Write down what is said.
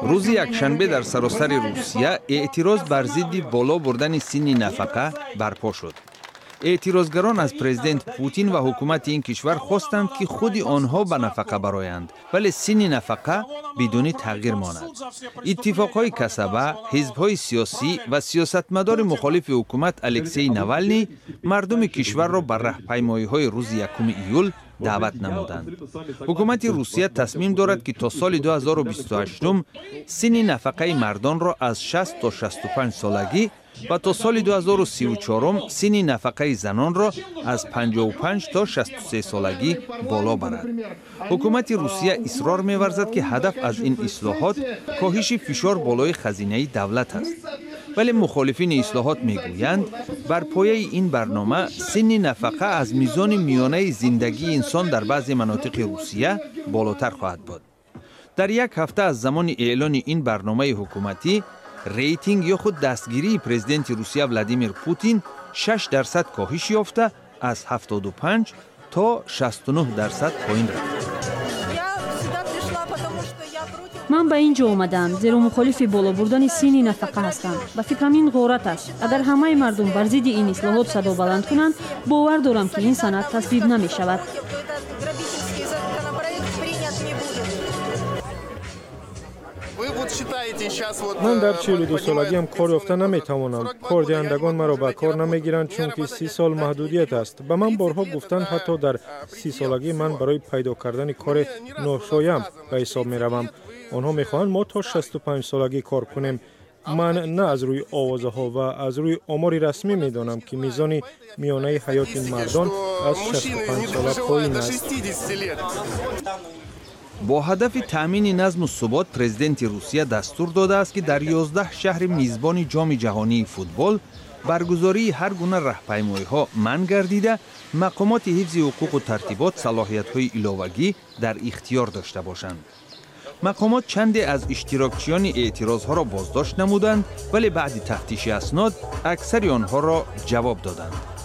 Рӯзи якшанбе дар саросари Русия эътироз бар зидди боло бурдани синни нафақа барпо шуд. Эътирозгарон аз президент Путин ва ҳукумати ин кишвар хостанд, ки худи онҳо ба нафақа бароянд, вале синни нафақа бидуни тағйир монад. Иттифоқҳои касаба, ҳизбҳои сиёсӣ ва сиёсатмадори мухолифи ҳукумат Алексей Навалний мардуми кишварро ба раҳпаймоиҳои рӯзи 1 июл даъват намуданд. Ҳукумати Русия тасмим дорад, ки то соли 2028 синни нафақаи мардонро аз 60 то 65 солагӣ ва то соли 2034 синни нафақаи занонро аз 55 то 63 солагӣ боло барад. Ҳукумати Русия исрор меварзад, ки ҳадаф аз ин ислоҳот коҳиши фишор болои хазинаи давлат аст, вале мухолифини ислоҳот мегӯянд, бар пояи ин барнома синни нафақа аз мизони миёнаи зиндагии инсон дар баъзе манотиқи Русия болотар хоҳад буд. Дар як ҳафта аз замони эълони ин барномаи ҳукуматӣ рейтинг ё худ дастгирии президенти Русия Владимир Путин 6% коҳиш ёфта, аз 75 то 69% поин рафт. Ман ба ин ҷо омадаам, зеро мухолифи боло бурдани синни нафақа ҳастам. Ба фикрам, ин ғорат аст. Агар ҳамаи мардум бар зидди ин ислоҳот садо баланд кунанд, бовар дорам, ки ин санад тасвиб намешавад. Ман дар 42 солагиам кор ёфта наметавонам. Кордиҳандагон маро ба кор намегиранд, чунки 30 сол маҳдудият аст. Ба ман борҳо гуфтанд, ҳатто дар 30 солагӣ ман барои пайдо кардани коре ношоям ба ҳисоб меравам. Онҳо мехоҳанд мо то 65 солагӣ кор кунем. Ман на аз рӯи овозаҳо ва аз рӯи омори расмӣ медонам, ки мизони миёнаи ҳаёти мардон аз 65 сола поин аст. Бо ҳадафи таъмини назму субот президенти Русия дастур додааст, ки дар 11 шаҳри мизбони Ҷоми ҷаҳонии футбол баргузории ҳар гуна раҳпаймоиҳо манъ гардида, мақомоти ҳифзи ҳуқуқу тартибот салоҳиятҳои иловагӣ дар ихтиёр дошта бошанд. Мақомот чанде аз иштирокчиёни эътирозҳоро боздошт намуданд, вале баъди тафтиши аснод аксари онҳоро ҷавоб доданд.